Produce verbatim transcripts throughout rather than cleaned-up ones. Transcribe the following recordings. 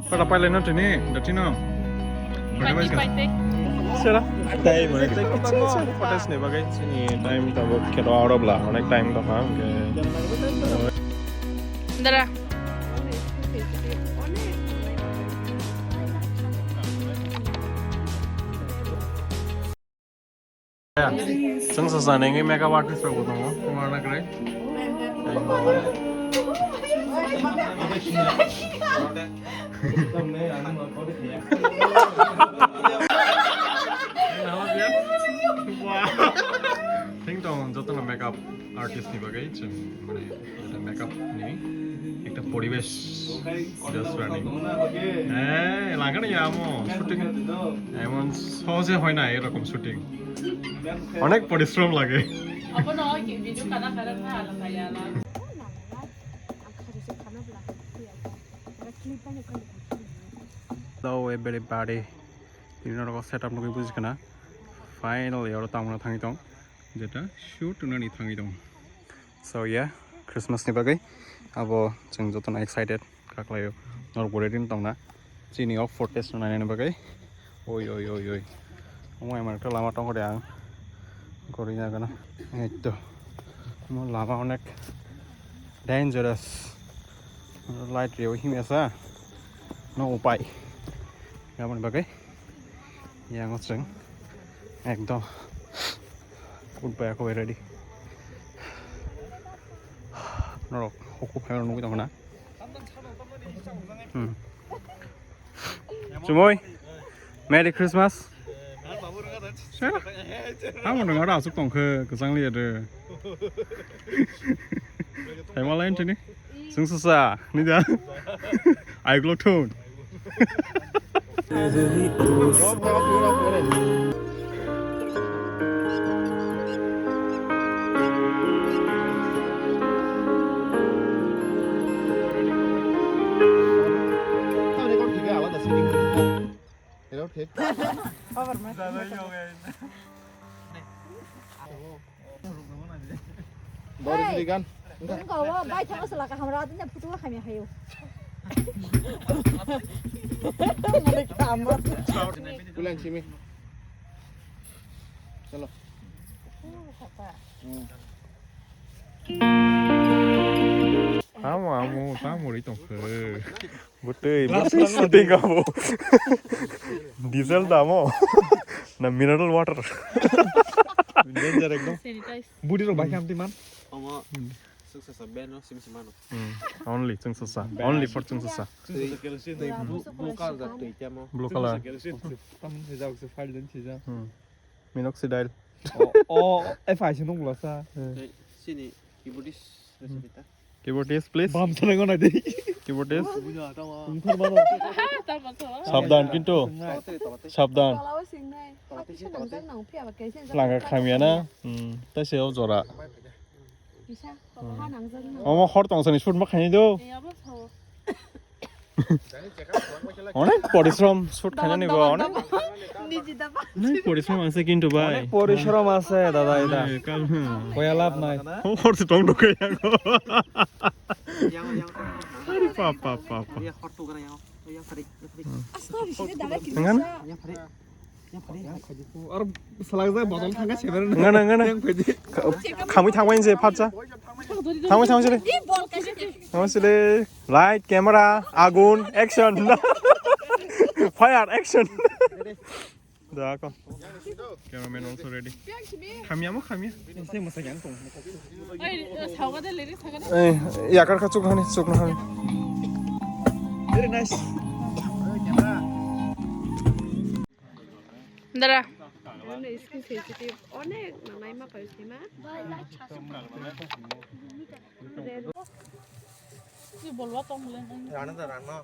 Para pailai no tini, datino. Paite, paite. Sera. Time, onek time kitchen, kitchen. Footage ni bagwi chini time tabuk khe oro bla, onek time tongkha, hwnkhe. Dara. Chwng sa sa nengwi makeup artist rok bo tongo, tongma nang krai. Thing tong jotono makeup artist ni bagwi chwng mane এটা মেকআপ নেই, একটা পরিবেশ just running. হ্যাঁ, লাগে না এমন শুটিং, এমন সহজে হয় না এরকম শুটিং, অনেক পরিশ্রম লাগে। Hello everybody, tini norok setup nugwi buji khana. Finally oro tamo thangwi tong, jeta shoot nani thangwi tong. So yeah, Christmas ni bagwi abo chwng jotono excited kha khlaio. Norok bo ready wng tongna chini o footage no nainani bagwi. Oi, oi, oi, oi. Omo emon ekta lama tongkha de ang. Gori na gana. Ei to. Omo lama onek dangerous. Light reo himya sa. No upai. Aboni bagwi. Yang o chwng ekdom food bai akwbai ready. Norok hukup hai nugwi tongkha na. Hmm. Chumui, Merry Christmas. Amo nang aro asuk tongkhe kwchang liya de. Thaimalai tini. Chwng sasa, ni da. Ai glo thun. Dori diri gan. Wngkha o, bai thang aswk laka hamra, adini photo o hamya hayo. Malik tama. Kulang simi. Chalo. Amo, amo, tamo ri tongkhe. Bwtwi, bwtwi shooting abo. Diesel damo. Na mineral water. Danger ekdom. Sanitize. Budi rok bai khamti man. Omo. Chwng sasa ben no sim sim mano. Hmm. Only chwng sasa. Only for chwng sasa. Chwng sasa kerosene. Twi blue, blue color da twi tamo. Blue color. Chwng sasa kerosene. Tam se jao se file den se ja. Hmm. Minoxidil. O, o, e file se nung lo sa. Hmm. Twi sini keyboardist recipe ta. Keyboardist, please. Bam sana gona dei. Keyboardist. Tungthar mano. Sabdan kintu. Sabdan. Langa khamya na. Hmm. Taise o jora. Omo hor tong sani shoot ma khaini do. Onek porishrom shoot khainani bo onek. Onek porishrom ase kintu bhai. Onek porishrom ase dada eta. Koya lab nai. Hor se tong dokai ako. Ari pa pa pa pa. Ngan? Ar salak jai bodol thangkha seber. Ngan, ngan, ngan. Yang phaidi. Khamwi thangbai se phatsa. Thangbai thangbai se. Thangbai se. Light, camera, agun, action. Fire, action. Da ko. Cameraman also ready. Khamya mo khamya. Eh, yakar kha chuknani, chuknani. Very nice. Dara. Skin sensitive. Onek nanai ma kai sima. Rana da rana.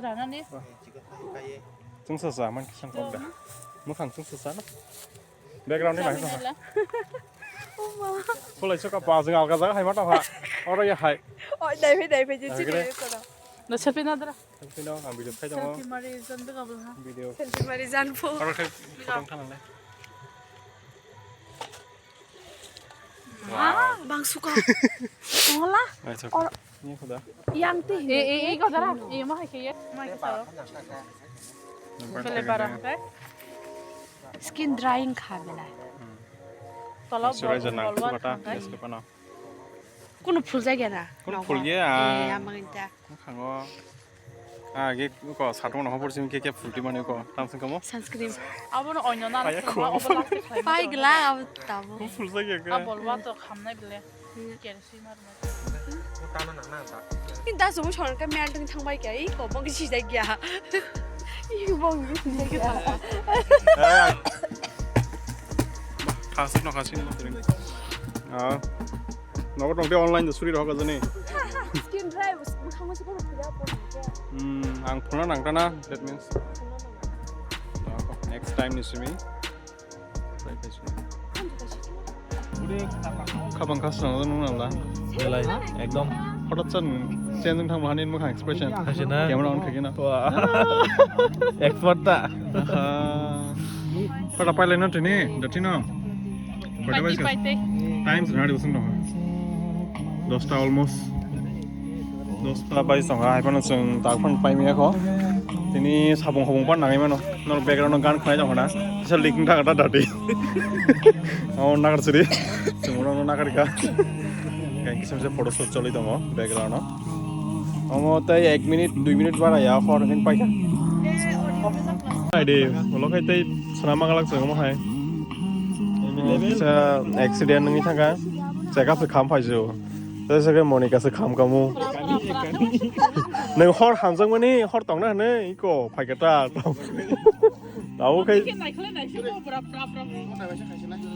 Rana ni. Chwng sasa man kisan kok da. Mukhang chwng sasa na. Background ni bai. Sulai soka pa jeng alga jaga hai ma ta ha. Oro ya hai. Oi dai phai dai phai je chini kono. Na selfie na dara. Selfie no ang video khai tongo. Selfie mari jan de kabla ha. Video. Selfie mari jan pho. Oro khai photo thang le. Ah, bang suka. Ngola. Ai, chak. Or Yang te. E, e, e, ko dara. E, mo hai ke ye. Mo hai ke saro. Bele bara, okay? Skin drying kha belai. Tolop moisturizer bol, nang bol, bol, kata, okay. Yes, ke pano. Kuno phul jagya na? Kuno phul gaya? Eh, amang inta. Khango. Ah, ge ko satong no hopor sim ke ke phulti mani ko. Tam sing kamo? Sunscreen. Abo no oino na. Pai gla abo tabo. Kuno phul jagya ke? Abo bol wa to khamnai bele. Kerosene mar mar. Ni da somo sorkar mel tong thang bai kya, i ko bong si jai kya. I bong si jai kya. Khasik no khasik no. Ah. Nogo tong te online do suri rohok jani. Skin dry, mukhang mo se ko pura ko. Hmm, ang phuna nang kana, that means. Next time ni simi. Khabang kha swnamjak nung nang la. Belai, ekdom. Hothat chan change wng thangma hani mwkhang expression. Khasi na? Camera on khaikhe na. Wah. Expert ta. Aha. Photo pailai no tini, dati no. Paite, paite. Time swnari usung no. Dosta almost. Dosta bai song hai phano chwng tak phano pai maya kho. Tini sabung habung pan nangai mano. Nor background no gan khwnai tong khna. Kisa leaking thang ta dati. Oh, nagar siri. Chwng no nagar ka. Kain kisa kisa photo shoot choli tongo background no. Omo tei ek minute, dui minute bara ya hor hin paikha. Hai de, ulo khai tei swnam mangalak chwng omo hai. Kisa accident wngwi thangkha. Check up se kham phaisu. Tei se khe Monica se kham kamu. Nwng hor hamjakmani hor tongna hwnwi iko phaikha ta. Tabuk khai.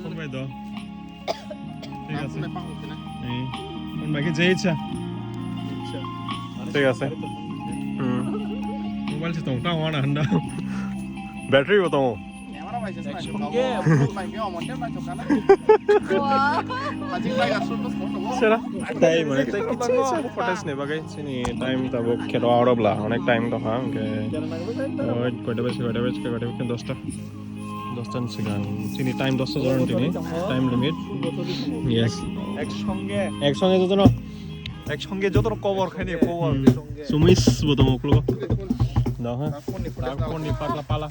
Phone bai do. Thik ase. Phone bai khe je ichha. Thik ase. Hmm. Mobile se tong ta wana handa. Battery bo tongo. Sera. Tai mane tai kiching sa footage ni bagwi chini time tabuk khero aro bla onek time to ha hwnkhe. Oi koita baje koita baje koita baje dosta. Dosta ni swkang chini time dosta joran tini time limit. Yes. Ek songe. Ek songe jotono. Eksange joto rok cover khaini cover. Hmm. Sumui sbo tongo uklo. Da ha. Phone ni photo. Phone ni pala pala.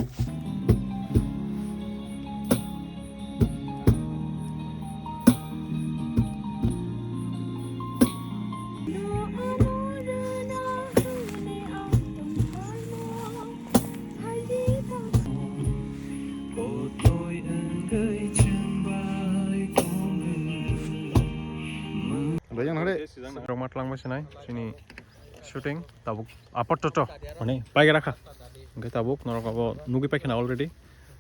Rok ma twlang bai sinai chini shooting tabuk apatot mane paigra kha. Hwnkhe tabuk norok abo nugwi paikha na already.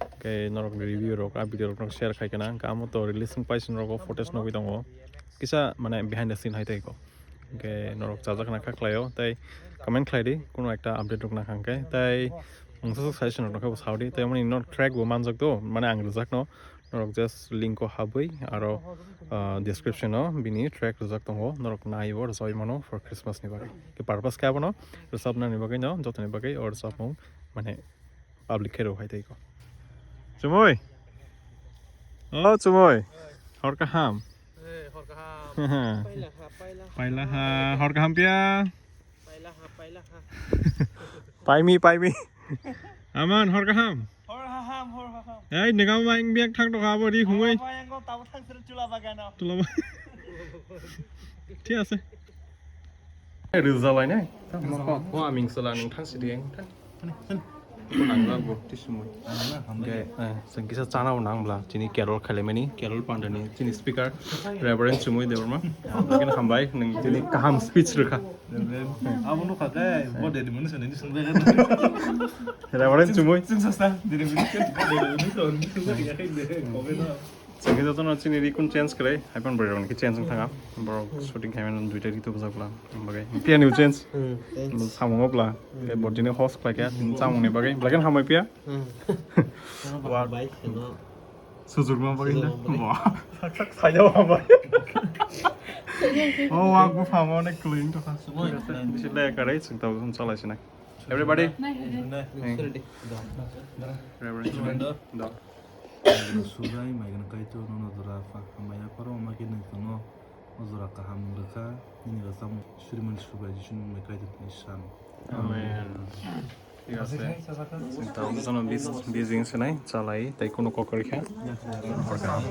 Hwnkhe norok review rok a video rok share khai khana hwnkhe amo to release wng paising rok footage nugwi tongo. Kisa mane behind the scene hai tei ko. Hwnkhe norok chajakna kha khlaio, tei comment khlai di, kuno ekta update rwkna kha hwnkhe. Tei mungsa suggestion rok khe bo sao di, tei mani no track bo manjak do, mane ang rwjak no, norok just link o habwi, aro, ah, description o bini track rwjak tongo, norok naiwi rwchapwi mano for Christmas ni bagwi. Khe purpose khe abono rwchapnani bagwi no, jotoni bagwi o rwchapmung mane public khe rw hai tei ko. Chumui. O Chumui. Hor kaham. Eh, hor kaham. Paila ha, paila ha. Paila ha, hor kaham pia. Paila ha, paila ha. Paimi, paimi. Aman, hor kaham. Hor kaham, hor kaham. Ei, nega ma ing biak thang tokha abo ri hungoi. Abo yang ko tabo thang sir chula bagano. Chula ba-, thik ase. Rizalai nai. Ko aming sala ning thang sidi ang thang. Ang na bo tisumui. Ang na hambai. Oke, eh, sengkisa chana bo nang bla. Chini Carol khailaimani, Carol Pandani, chini speaker, Reverend Chumui Debbarma. Ang kene hambai, nung chini kaham speech rwkha. Abo nukha khe, bo dedi mani sani sungbai. Reverend Chumui. Sung sasta, dedi mani sani sungbai. Chwng khe jotono chini ri kun change kwrwi, hai phano borok ni khe change wng thanga. Borok shooting khaimani duita ri tubujak bwla. Bagwi phiya ni change. Hmm, thanks. Samung o bwla. Hmm. Tei bo tini host khlai kha, tini chamung ni bagwi. Bwla khe hambai phiya. Hmm. Wa- Bai, kheno. Sujurma bagwi da. Sujurma bagwi. Wah. Sak sak saya hambai. Oh, wa bu phamo ne clean to kha. Sumoi. Bisi le karai chwng tabuk chwng chalai sinai. Everybody. Nai, nai, nai. Hey. Sorry de. Da. Reverend Chumui. Da. Subai, mai gana kaitor, nono dora, fa, hambai, apharo, ma khe nai tongo. O jora kaham rwkha, nini rwchapmung Shriman Subai Jisuni mungwi kaitor thani san. Amen. Thik ase. Chwng tabuk jono bis-, bising swnai, chalai, tei kunu kok kwrwi kha. Hor kaham.